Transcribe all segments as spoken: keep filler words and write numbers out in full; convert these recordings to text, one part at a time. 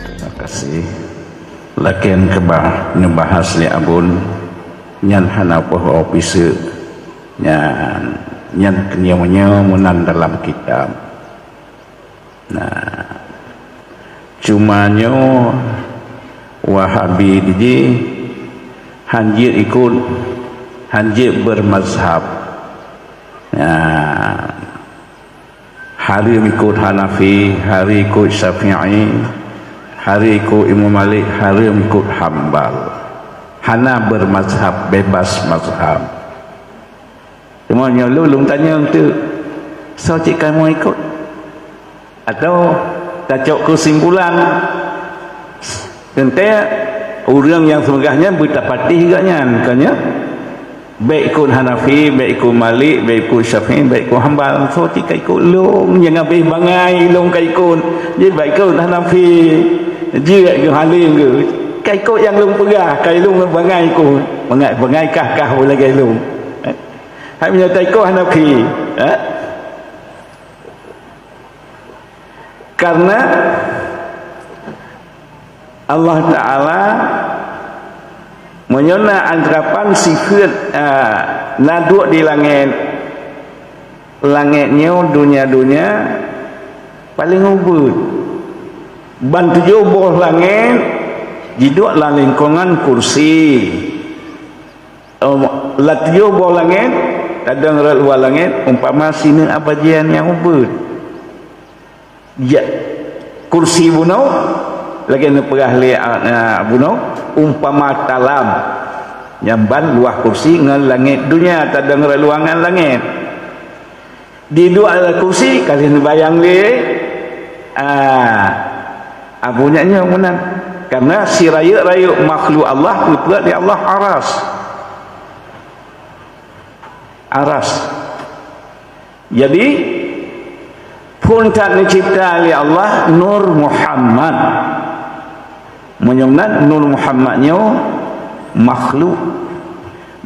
Terima kasih. Lakén keubah neubahas lé Abon, nyan hana poh piseuk. Nyan, nyan keunyoe-nyoe meunan dalam kitab. Nah, cuma nyoe Wahabi jih hanjeuet ikot, hanjeuet bermazhab. Nah, hareuem ikot Hanafi, hareuem ikot Syafi'i, hareuem ikot Imam Malik, hareuem ikot Hambal. Hana bermazhab, bebas mazhab. Teuma nyoe lôn, lôn tanyong teuk, soe cit kamoe ikot? Atawa tacok keusimpulan, teuntée ureuëng nyang seumeugah nyan beutapatéh geuh nyan, kon nyoe? Bék ikot Hanafi, bék ikot Malik, bék ikot Syafi'i, bék ikot Hambal. Soe cit ka ikot lôn nyang habéh bangai lôn ka ikot. Jeuet bék ikot Hanafi, jeuet geuh alim geuh. Ka ikot nyang lôn peugah, ka lôn bangai ikot. Bangai, bangai kah-kah lagée lôn. Hai meunyoe taikot hana phi, eh? Karena Allah Taala meunyoe na antarapan sifeuet, ah, na duek di langét, langét nyoe, dunia-dunia paléng ubit. Ban tujoh boh langét jiduek lam lingkungan kursi. Em, lam tujoh boh langét, kadang rot luwa langét, umpama sineuk abajian nyang ubit. Ya, kursi bunoe, lagée neupeugah lé, a, bunoe, umpama talam. Nyang ban luwah kursi ngon langét dunia, kadang rot luwa ngon langét. Di duek atas kursi, ka lheueh neubayang lé, ah, Abu nyan nyoe meunan. Karena sirayeuk-rayeuk makhluk Allah geupeuet lé Allah aras. Aras. Jadi, phon that neucipta lé Allah Nur Muhammad. Meunyoe meunan Nur Muhammad nyoe makhluk.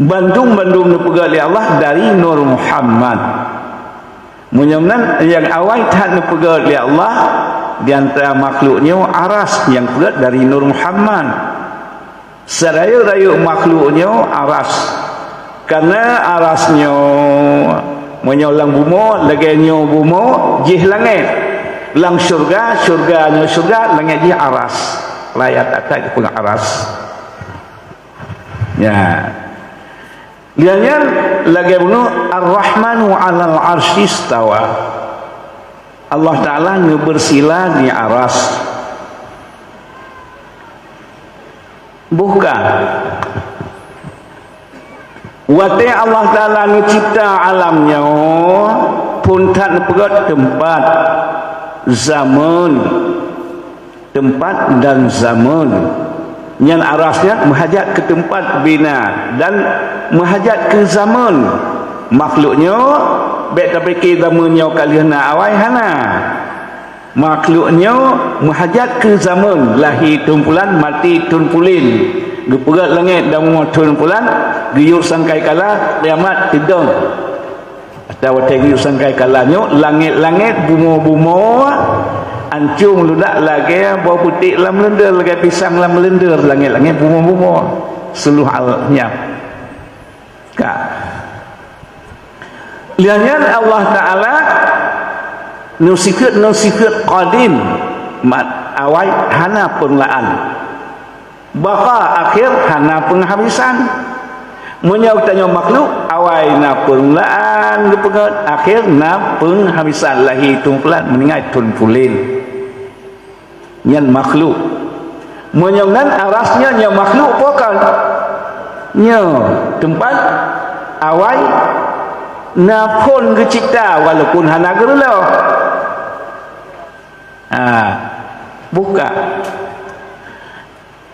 Bandum-bandum neupeugét lé Allah dari Nur Muhammad. Meunyoe meunan nyang awai that neupeugét lé Allah di antara makhluk nyoe aras nyang peugét dari Nur Muhammad. Sirayeuk-rayeuk makhluk nyoe aras. Karena aras nyoe, meunyoe lam bumoe, lagée nyoe bumoe, jih langét. Lam syeuruga, syeuruga nyoe syeuruga, langét jih aras. Layat atas geupeugah aras. Ya. Lheueh nyan lagée bunoe, Ar-Rahmanu 'alal 'arsy istawa. Allah Taala neubeusila di aras. Bukan. Watée Allah Taala neucipta alam nyoe, phon that neupeugét teumpat, zaman. Teumpat dan zaman. Nyan aras nyan meuhajat keu teumpat bina dan meuhajat keu zaman. Makhluk nyoe bék tapike zaman nyoe ka lheueh na awai, hana. Makhluk nyoe meuhajat keu zaman, lahé thon pulan, maté thon pulan. Geupeugét langét dan bumoe thon pulan, geuyue sangkai kala kiamat teudong. Watée geuyue sangkai kala nyoe, langét-langét, bumoe-bumoe, ancong ludak lagée boh putéh lam leundeur, lagée pisang lam leundeur, langét-langét, bumoe-bumoe, seuluruh alam nyan. Ka. Lheueh nyan Allah Taala neusifeuet, neusifeuet qadim, mat awai hana peumulaan. Baqa, akhé, hana peunghabisan. Meunyoe tanyoe makhluk, awai na peumulaan geupeugét, akhé na peunghabisan, lahé thon pulan, meuninggai thon pulan. Nyan makhluk. Meunyoe nyan aras nyoe, nyoe makhluk po kon? Nyoe teumpat awai na phon geucipta walaupun hana geureulôh. Ha, buka.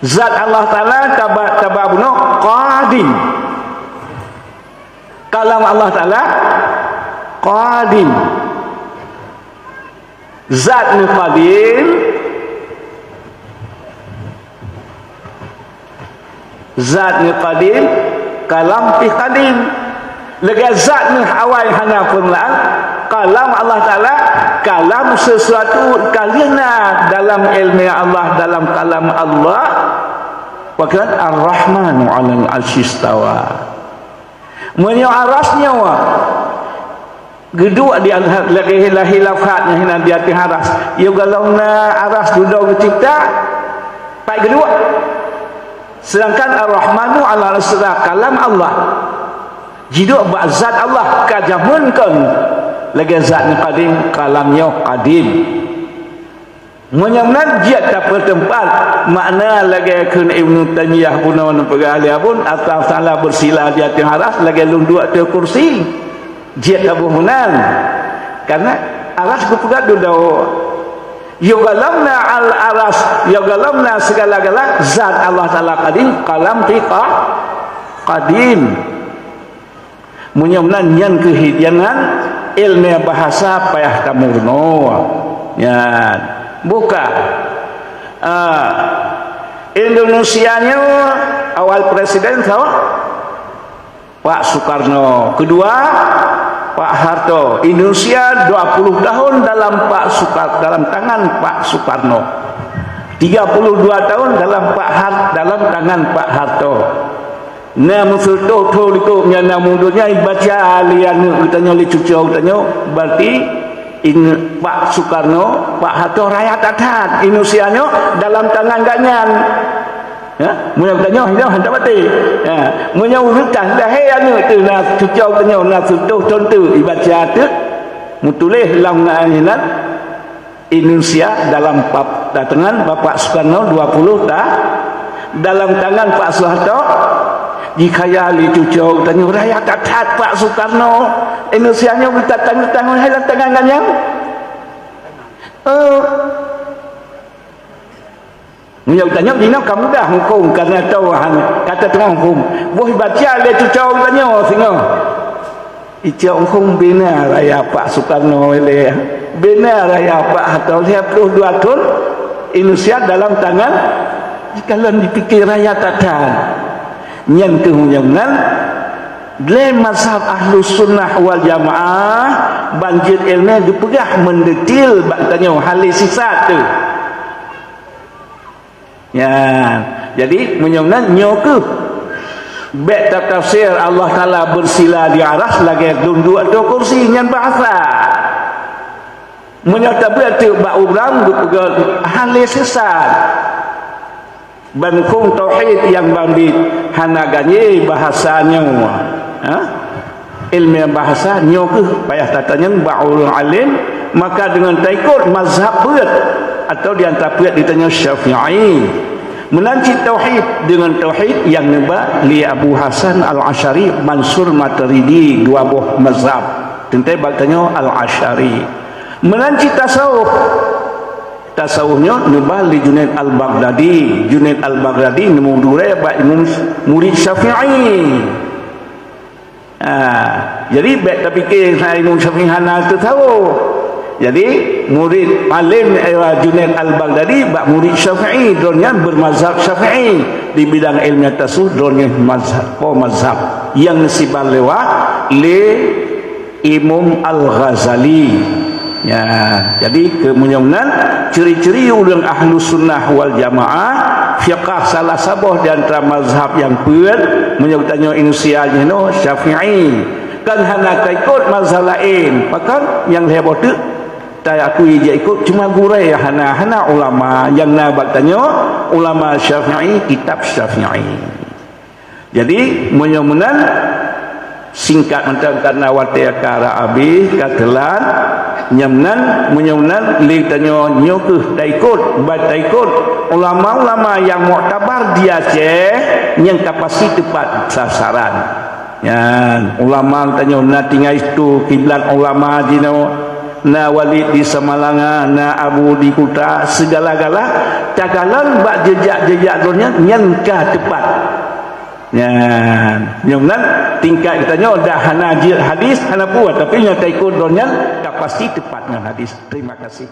Zat Allah Taala taba, taba bunoe qadim. Kalam Allah Taala qadim. Zat nyoe qadim. Zat nyoe qadim, kalam pih qadim. Lagée zat nyoe awai hana peumulaan, Kalam Allah Taala, kalam sesuatu, ka lheueh na dalam ilmu Allah, dalam kalam Allah. Pakon Ar-Rahmanu 'alal 'arsy istawa. Meunyoe aras nyoe geuduek di lagèe hila-hila khat nyang hinan di ateueh aras. Yo galom na aras dudoe geucipta, pat geuduek. Sedangkan Ar-Rahmanu 'alal 'arsy istawa, kalam Allah. Jiduek bak zat Allah ka jameun kon lagèe zat nyang kadim, kalam nyoe kadim. Meunyoe meunan jeuet tapeuteupat makna lagèe kheun Ibnu Taimiyah bunoe neupeugah lé abon, Allah Taala beusila di ateueh aras lagèe lôn duek ateueh kursi. Jeuet taboh meunan. Karena aras geupeugah dudoe. Yo galom na al-aras, yo galom na segala-gala zat Allah Taala kadim, kalam pih ka-, kadim. Meunyoe meunan nyan keuh hidangan ilmu bahasa payah tameurunoe. Nyan. Buka. Ah, Indonesia nyoe awal presiden saboh? Pak Sukarno. Kedua, Pak Harto. Indonesia dua puluh tahun dalam Pak Sukar-, dalam tangan Pak Sukarno. Tiga puluh dua tahun dalam Pak Har-, dalam tangan Pak Harto. Na meuseutôh thon likot nyan na mundur nyan ibaca lé aneuk geutanyoe, lé cucoe geutanyoe, berarti in-, Pak Sukarno, Pak Harto raya that-that. Indonesia nyoe dalam tangan gobnyan. Ya, meunyoe geutanyoe hilang hana baté. Ya, meunyoe ureueng ka lahé aneuk teuh na cucoe geutanyoe na seutôh thon teuh ibaca teuh, meutuléh lam ngan hinan. Indonesia dalam pap-, tangan Bapak Sukarno dua puluh ta-, dalam tangan Pak Suharto, jikhayal lé cucoe geutanyoe raya that-that Pak Sukarno. Indonesia nyoe geutanyoe tangan hai lam tangan gobnyan. Oh. Meunyoe geutanyoe jinoe ka mudah muphom, karena teuh han ka teuteumé muphom. Boh ibaca lé cucoe geutanyoe singoh. Icok muphom bina raya Pak Sukarno lé. Bina raya Pak Harto lhèe ploh dua thon Indonesia dalam tangan, jikalon jipike raya that-that. Nyan keuh meunyoe meunan, lé mazhab Ahlus Sunnah wal Jamaah, ban jeuet ilmu geupeugah meudetil bak tanyoe hal lé sisat teuh. Nyan. Jadi, meunyoe meunan, nyoe keuh. Bèk tatafsir Allah Taala beusila di aras lagèe lôn duek ateueh kursi, nyan bahasa. Meunyoe tabeuet teuk bak uram geupeugah hal lé sisat. Ban huköm tauhid nyang ban bit hana ganyé bahasa nyoe. Ha? Ilmu bahasa nyoe keuh payah tatanyong bak ureueng alim, maka deungon taikot mazhab peuet atau di antara peuet geutanyoe Syafi'i. Meunan cit tauhid deungon tauhid nyang neuba lé Abu Hasan Al-Asy'ari, Mansur Maturidi, dua boh mazhab. Teuntèe bak tanyoe Al-Asy'ari. Meunan cit tasawuf. Tasawuf nyoe neuba lé Junaid Al-Baghdadi. Junaid Al-Baghdadi neumudurée bak imum murit Syafi'i. Ha, jadi bèk tapike hai Imam Syafi'i hana tasawuf. Jadi, murit alim, eh, Junaid Al-Baghdadi bak murit Syafi'i, droeneuh nyan bermazhab Syafi'i di bidang ilmu tasawuf, droeneuh nyan mazhab, po mazhab nyang siban lewat lé Imam Al-Ghazali. Ya, jadi keu meunyoe meunan ciri-ciri ureueng Ahlussunnah wal Jamaah, fiqah salah saboh di antara mazhab nyang peuet, meunyoe geutanyoe Indonesia jinoe Syafi'i. Kan hana taikot mazhab laén, pakon nyang lhèe boh teuk taakui jiikot cuma gurée hana, hana ulama nyang na bak tanyoe ulama Syafi'i, kitab Syafi'i. Jadi, meunyoe meunan, singkat mantong karena watée ka rab abéh, ka teulat, nyan meunan, meunyoe meunan, lé tanyoe nyoe keuh taikot, ban taikot ulama-ulama nyang muktabar di Aceh, nyang ka pasti teupat sasaran. Nyan, ulama tanyoe na tinggai situ kiblat ulama jinoe, na Walid di Samalanga, na Abu di Kuta, segala-gala takalon bak jejak-jejak droeneuh nyan, nyan ka teupat. Nyan, nyoe nan tingkat geutanyoe dah hana jeuet hadis, hana peue, tapi nyang taikot droeneuh nyan ka pasti teupat ngon hadis. Terima kasih.